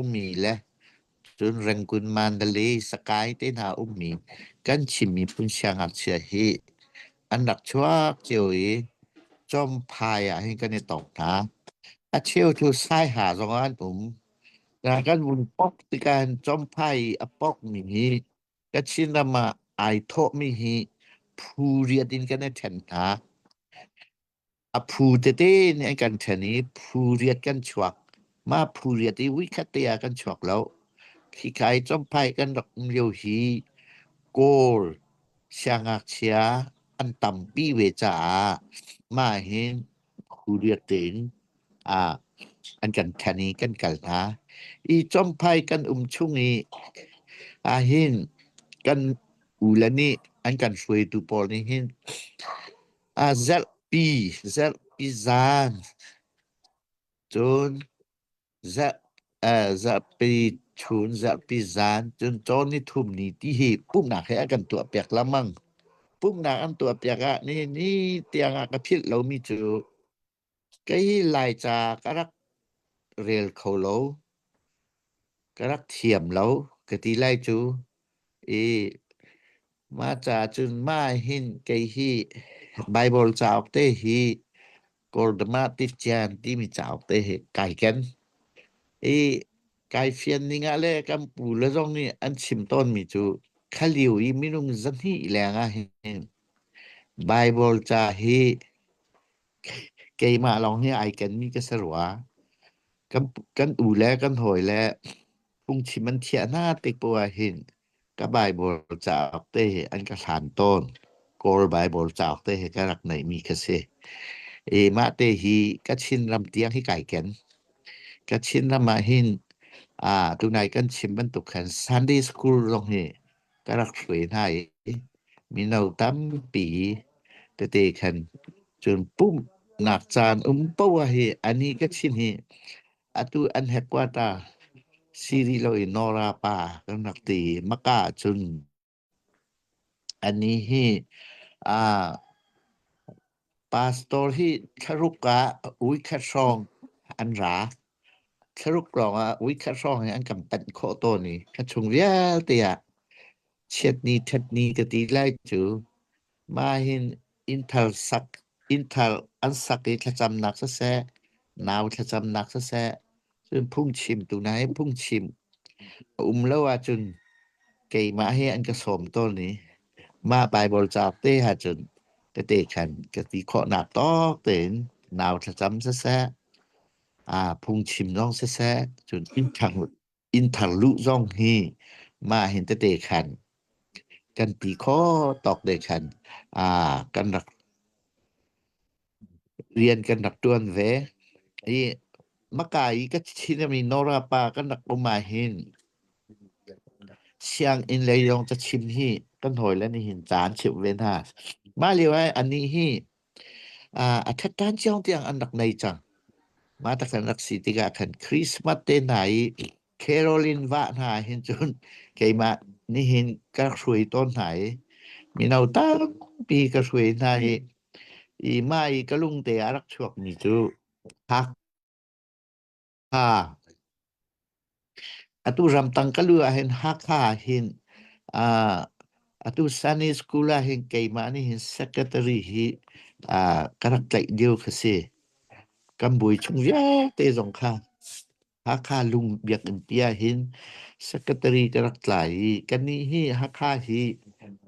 Ummi le cun Rangoon, Mandalay, Sakai te hna ummi kan Chin miphun siangngakchia hi an rak chuak cio i Cawmphai ah hin kan i tong hna. A cheu cu Saiha zongah an um. Na kan vun pok tikah hin Cawmphai i a pokmi hi Kachin ram ah ai thawhmi hi phu riat in kan i ṭhen hna. A phu tete nih an kan ṭhen i phu riat kan chuak. Mah phu riat i vuikhat te ah kan chuak lo. Khika i Champhai kan rak um lio hi Kawl siangngakchia an tampi ve caah mah hin phu riat tein ah an kan ṭhen i kan kal hna. I Champhai kan um chung i ahhin kan u le nih an kan hruaitu pawl nih hin A zarhpi, zarhpi zan, cun zarh, zarhpi chun, zarhpi zan, cun cawn nithum ni ti hi pumhnak he a kan tuahpiak lengmang. Pumhnak an tuahpiak ah nihin ni tiang ah ka philh lomi cu kei hi Laica ka rak rel kho lo, ka rak thiam lo ka ti lai cu. I mah caah cun mah hin kei hi Baibal cauk te hi Kawldama Tician timi cauk te hi kai ken. I kai fian ning ah le kan pu le zong nih an chim tawnmi cu khalio i minung 200 leng ah hin Baibal ca hi keimah lawng hi ai kenmi ka si rua. Kan u le kan hawi le phungchim an thiah hna tik poah ah hin ka Baibal cauk te hi an ka hlan tawn. Kawl Baibal cauk te hi ka rak neihmi kha si. I mah te hi Kachin ram tiang hi kai ken. Kachin ram ah hin tunai kan chim bantuk khan Sunday school zong hi ka rak hruai hna i mino tampi tete khan cun pumhnak caan um poah hi ani Kachin hi Atu an headquarter si rih lo i Nora pa kan rak ti i Maka ahcun anih hi pastor hi thlaruk ah uikhat hrawng an ra. Thlaruk lawng ah uikhat hrawng hi an kan panh khawh tawn i thla chung vialte ah chiatni ṭhatni ka ti lai cu mah hin innthar sak innthar an sak i thlacamnak siseh, nau thlacamnak siseh, cun phungchimtu hna hi phungchim a um lo ahcun keimah hi an ka sawm tawn i mah Baibal cauk te ahcun tete khan ka ti khawhnak tawk tein nau thlacam siseh, phungchim zong siseh, cun innthar innthar luh zong hi mah hin tete khan kan ti khawh tawk te khan kan rak rian kan rak ṭuan ve. I maka i ka chinami Nora pa kan rak um ah hin sianginn lei zong cachim hi kan hawile nih hin ca an chimh ve hna. Mah lio ah anih hi a ṭhatṭan cio tiang an rak nei cang. Mah tak an rak si tikah khan Christmas te hna i Carolyn vah hna hin cun keimah nihin ka hruai tawn hna i mino tampi ka hruai hna i i mah i ka lungte a rak chuakmi cu Hakha Atu ramtang ka lu ahhin Hakha ah hin atu Sunday School ah hin keimah nih hin secretary hi ka rak tlaih lio kha si. Kan bawi chung vialte zong kha Hakha lung biakinn pi ah hin secretary ka rak tlai i kannih hi Hakha hi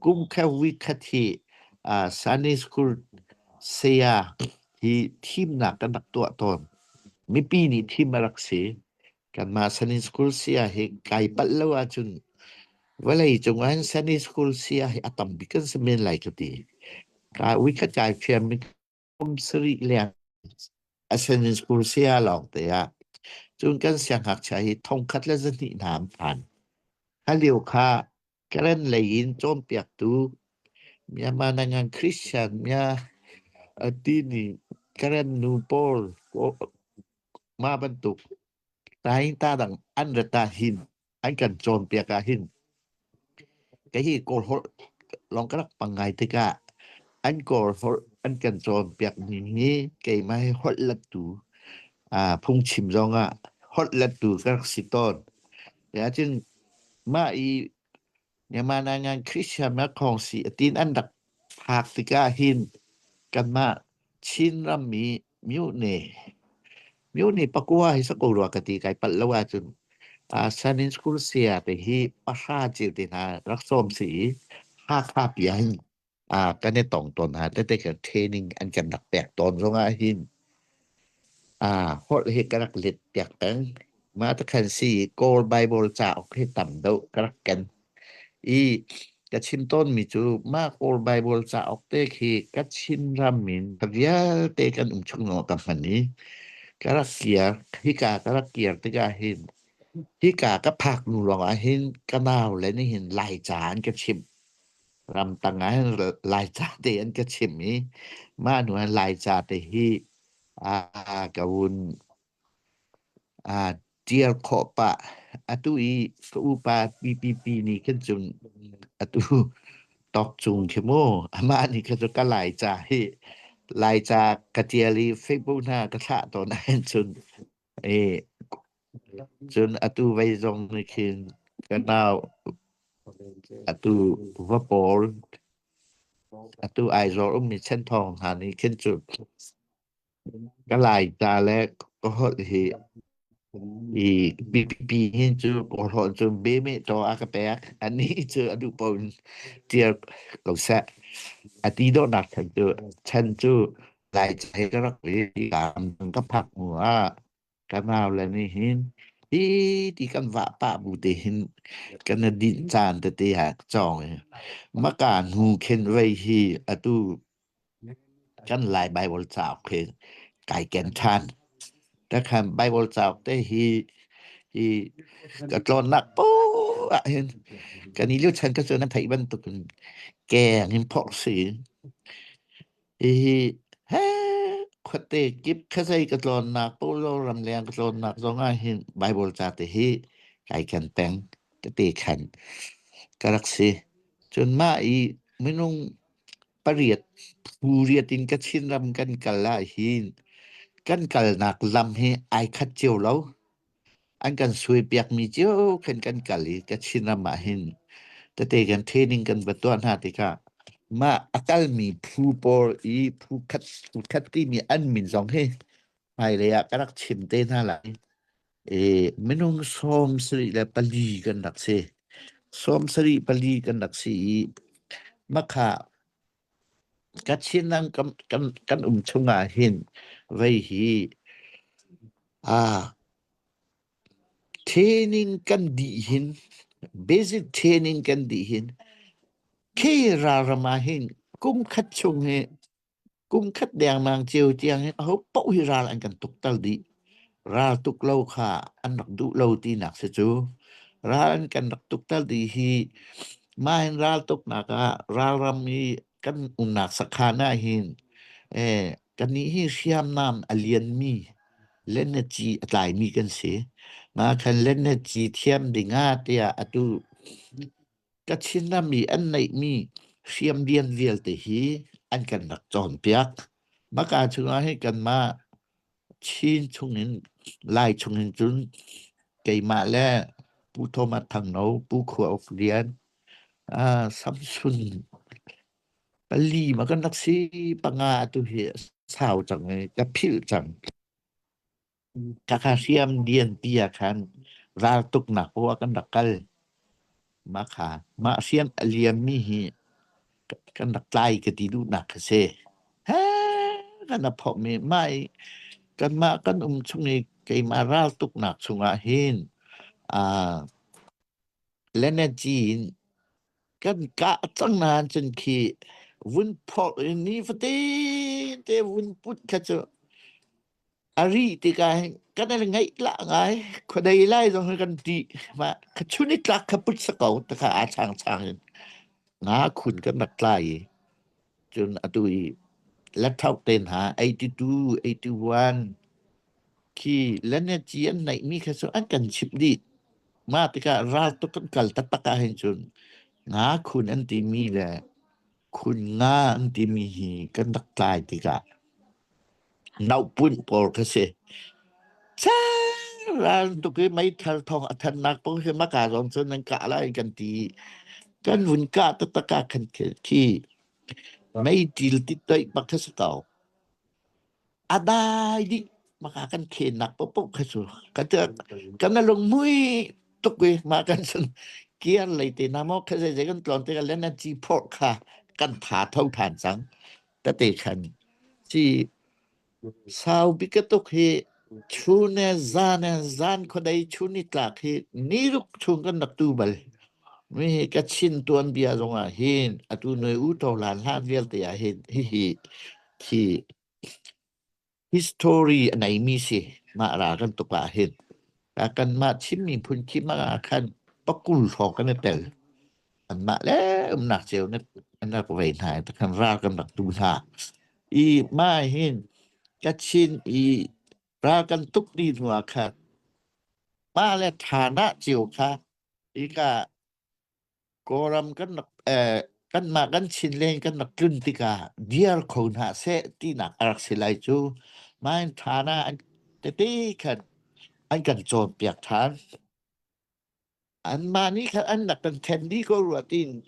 kum khat week khat hi Sunday School saya hi thimnak kan rak tuah tawn. Mipi nih thim a rak si. Kanmah Sunday School saya hi kai palh lo ahcun vawlei cung ah hin Sunday School saya hi a tam bik kan si men lai ka ti. Ka uikhat kai fiam mi kum sarih leng a Sunday School saya lawng te ah cun kan siangngakchia hi thongkhat le zahnih hna an phan. Kha lio kha Karen lei in cawnpiaktu Myanmar nangan Christian mya ati ni Karen nu pawl mah bantuk ta dang an rat ah hin an kan cawnpiak ah hin kei hi Kawl holh lawng ka rak pang ngai tikah an Kawl holh an kan cawnpiak ning hi keimah hi holh lettu phungchim zong ah Holh lettu ka rak si tawn. Cun mah i Myanmar ngan Christian khawngsi a tin an rak phak tikah hin kanmah Chin ram i myone myone pakua hi sako rua ka ti kai palh lo ahcun Sanin School saya te hi pahra ceu te hna rak sawm si i Hakha pi ah hin kan i tong tawn hna tete kan training an kan rak pek tawn zongah hin holh hi ka rak let piak peng. Mah te khan si Kawl Bible cauk hi tam deuh ka rak ken. I ka chim tawnmi cu mah Kawl Bible cauk te khi ka Chin ram in ka vialte kan um chung zongah ka hman i ka rak kir hika ka rak kir tikah hin hika ka phak hnu lawngah hin ka nau le nih hin Laica an ka chimh. Ramtang ah hin Laica te an ka chimh i mah hnu ah Laica te hi ka vun ṭial khawh pah. Atu i ka upa PPP nih khin cun atu tawk cung khi mu amah nih khin cun ka Laica hi Laica ka ṭial i Facebook hna ka thlah tawn ahhin cun cun atu vei zong nih khin ka nau atu va pawl atu Aizawl ummi Chenthawng hna nih khin cun Ka Laica le ka holh hi i BPP hin cu kawlholh cu bemeh taw a ka pek. Anih cu a duh paoh in ṭial ko seh. A ti dawhnak chan cu chan cu Laica he ka rak i ka phak hnu ah ka nau le nih hin hi ti kan vah pah bu te hin kan i dinh caan tete ah cawng i maka hnu khin vei hi atu Kan Lai Baibal cauk hi kai ken ṭhan. Takhan Baibal cauk te hi hi ka tlawnnak poah ah hin kan i lio chan ka cu nan theih bantuk in keng in phorh si. Hihi he khuate kip khuazei ka tlawnnak Polo ramleng ka tlawnnak zong ah hin Baibal ca te hi kai ken peng tete khan ka rak si. Cun mah i minung pariat phu riat in Kachin ram kan kal ahhin kan kalnak lam hi ai khat cio lo. An kan suaipiakmi cio khan kan kal i Kachin ram ah hin tete kan training kan va tuah hna tikah mah a kalmi phu pawl i phu khat phu khat timi an min zong hi hmailei ah ka rak chim te hna lai. I minung 74 kan rak si. 74 kan rak si i makha Kachin ram kan, kan, kan um chungah hin vei hi ah training kan dih hin basic training kan dih hin khi ralram ah hin kum khat chung hi Kum khat dengmang cio tiang hi aho paoh hi ral an kan tukter dih. Ral tuk lo kha an rak duh lo tinak si cu. Ral an kan rak tukter dih hi mah hin ral tuknak ah ralram i kan umnak sakhan ah hin eh, kannih hi hriamnam a lianmi lennaci a tlaimi kan si. Mah khan lennaci thiam ding ah tiah atu Kachin ram i an neihmi hriamlian vialte hi an kan rak cawnpiak. Maka chungah hin kanmah Chin chungin Lai chungin cun keimah le Pu Thomas Thangno, Pu Khua Uk Lian, Samsun pali ma kan rak si panga atu hi sau cang i ka philh cang. Khakha hriam lianpi ah khan raltuknak poah kan rak kal. Mah kha mah hriam a liammi hi kan rak tlai ka ti duhnak kha si. He kan a phawkmi mah i kanmah kan um chung i keimah raltuknak chungah hin aa Lenaci in kan kah cang nain cun khi vun phorh in nifatin te vun put kha cu A rih tikah hin kan i ngaih lah ngai. Khuadei lai zong hi kan ṭih. Mah ka chun i tlak kha put sa ko ti kha aa changchang in nga khun kan rak tlai i cun atu i latthok te hna 82, 81 khi leneci an neihmi kha cu an kan chimh dih. Mah tikah ral tuk kan kal taktak ahhin cun nga khun an timi le khun nga an timi hi kan rak tlai tikah Nauhpunh pawl kha si. Ral tuk i meithal thawng a thannak paoh hi maka zong cun nan kah lai kan ti. Kan vun kah taktak ah khan khi meiṭil tittoih bak kha si ko. A dai dih maka kan khennak paohpaoh kha cu kan kan a lungmui tuk i mah kan cun kiar lei te hna maw kha zeizei kan tlawn tikah le nan ci phorh kha kan tha tho ṭhan cang tete khan ci Sau bik tuk hi chun le zan le zan khuadei chun nitlak hi niruk chung kan rak tu bal. Mi hi Kachin tuanbia zongah hin atu noi u lan hlan vialte ah hin hihi hi history a neimi si mah ra kan tuk ah hin. Kanmah Chin miphun khi mah ah khan pakul hrawng kan i tel. Anmah le umnak cio na an rak vei hna i takhan ral kan rak tu hna. I mah hin Kachin i ral kan tuk dih hnu ah khan mah le thanah cio kha hika Kawlram kan rak eh, kanmah kan Chinland kan rak tlun tikah diar kho hna seh tinak a rak si lai cu. Mah hin thanah an tete khan an kan cawnpiak ṭhan. Anmah nih khan an rak kan ṭhen dih ko rua tiin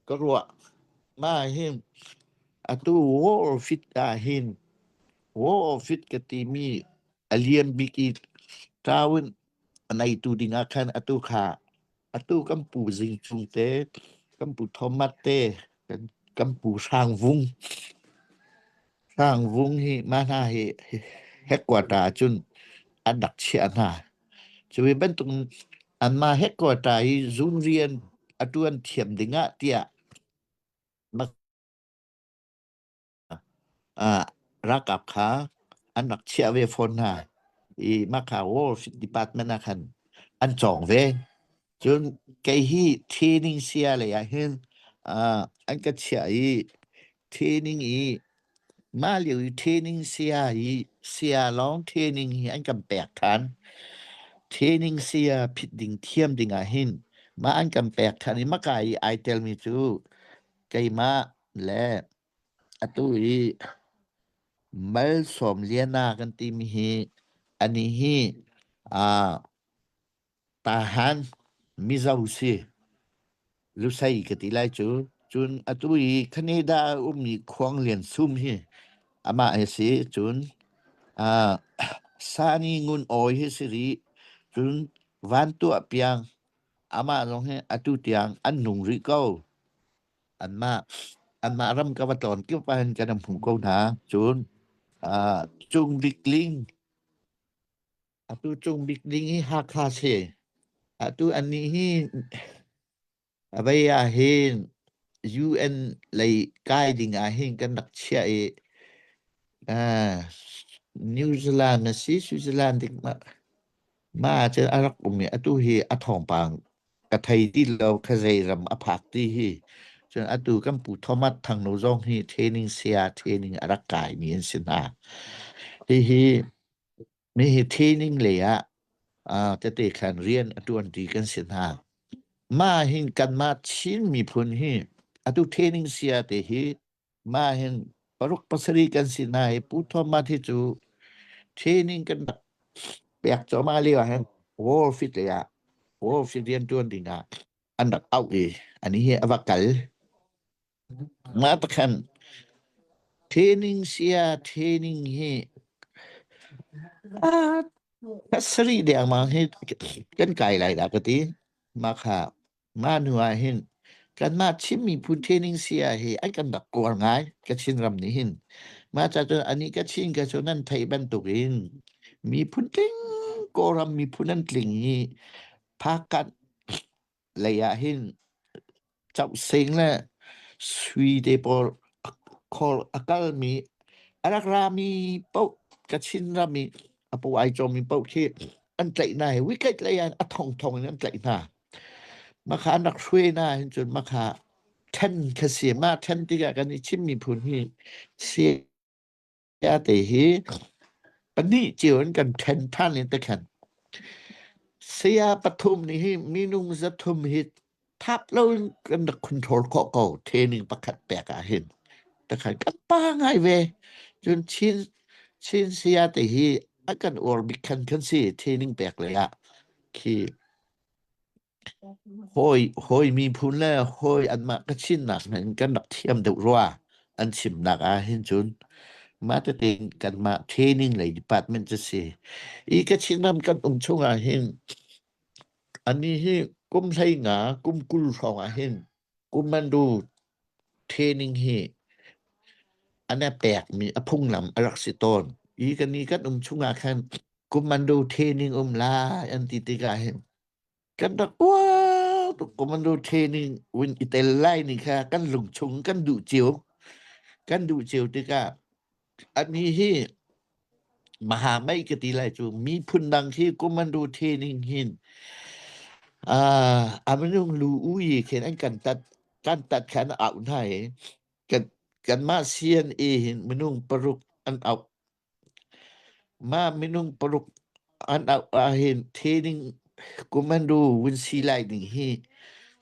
ka ruah. Mah hin atu war fit ah hin war fit ka timi a lian bik i ṭau in a neitu ding ah khan atu kha atu kan pu Zing Cung te, kan pu Thomas te, kan, kan pu Hrang Vung. Hrang Vung hi mah hna hi headquarter ah cun an rak chiah hna. Cu bantuk anmah headquarter hi zung rian a ṭuan thiam ding ah tiah ralkap kha an rak chiah ve fawn hna i mah kha War Department ah khan an cawng ve. Cun kei hi training saya lei ah hin an ka chiah i training i mah lio i training saya i saya lawng training hi an kan pek ṭhan. Training saya phit ding thiam ding ah hin mah an kan pek ṭhan i maka i ai telmi cu keimah le atu i Malsawmliana kan timi hi anih hi Tahan Mizo si. Lusei ka ti lai cu. Cun atu i Canada a ummi Khuang Lian Sum hi amah hi si. Cun Sani Ngun Awi hi si rih. Cun Van Tuah Piang amah zong hi atu tiang an nung rih ko. Anmah anmah ram ka va tlawn kip ahhin kan hmuh ko hna. Cun Cung Bik Ling atu Cung Bik Ling hi Hakha si. Atu annih hi a vei ahhin UN lei kai ding ahhin kan rak chiah i New Zealand a si Switzerland dik ma Mah ahcun a rak um i atu hi a thawngpang ka thei ti lo kha zei ram a phak ti hi. Cun atu kan pu Thomas Thangnu zong hi training saya training a rak kaimi an si hna. Hihi mi hi training lei ah uh, tete khan rian a ṭuanṭi kan si hna. Mah hin kanmah Chin miphun hi atu training saya te hi Mah hin paruk pasarih kan si hna i Pu Thomas hi cu training kan rak pek cuahmah lio ah hin Wall Street lei ah Wall Street rianṭuan ding ah an rak auh i ani hi a va kal. Mah takhan training sia training hi ah pasarih dengmang hi kan kai lai dah ka ti. Mah kha Mah hnu ah hin kanmah Chin miphun training saya hi an kan rak kawl ngai Kachin ram nih hin. Mah ca cun anih Kachin ka cu nan theih bantukin miphun tling Kawlram miphun an tling i Phakanh lei ah hin Chohsing le Sui te pawl khawl a kalmi a rak rami paoh Kachin ram i a paw ai cawmmi paoh khi an tlaih hna i wicket lei ah a thongthong in an tlaih hna. Makha an rak hruai hna hin cun makha ṭhen kha si. Mah ṭhen tikah kan i Chin miphun hi sia te hi pahnih cio in kan ṭhen ṭhan in tikhan saya pathum nih hi minung 300 hi thap loin kan rak control khawh ko training pakhat pek ah hin takhan kan pa ngai ve cun Chin Chin saya te hi. A kan uar bik khan kan si training pek lei ah khi hawi hawi miphun le hawi anmah ka chinnak in kan rak thiam deuh rua an chimnak ah hin cun mah tete kanmah training lei department cu si i ka chinram kan um chung ah hin ani hi kum 15 kum 20 hrawng ah hin commando training hi an i pekmi a phunglam a rak si tawn. I kan i kan um chungah khan commando training um lai an ti tikah hin kan rak uar tuk commando training win i tel lai ni kha kan lungchung kan duh cio kan duh cio tikah ani hi Mahamei ka ti lai cu miphun dang khi commando training hin a minung lu u yi khin an kan tat kan tat khan a auh hna i kan kanmah CNA hin minung paruk an auh mah minung paruk an auh ahhin training commando vun si lai ding hi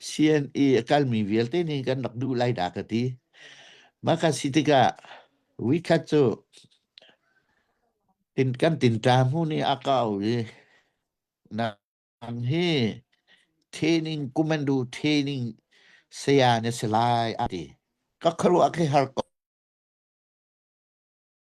CNA a kalmi vialte nih kan rak duh lai dah ka ti mah ka si tikah Wikhat cu tin kan tinṭa hmun i a kau i nang hi training commando training saya na si lai a ti. Ka khuaruah khi har ko.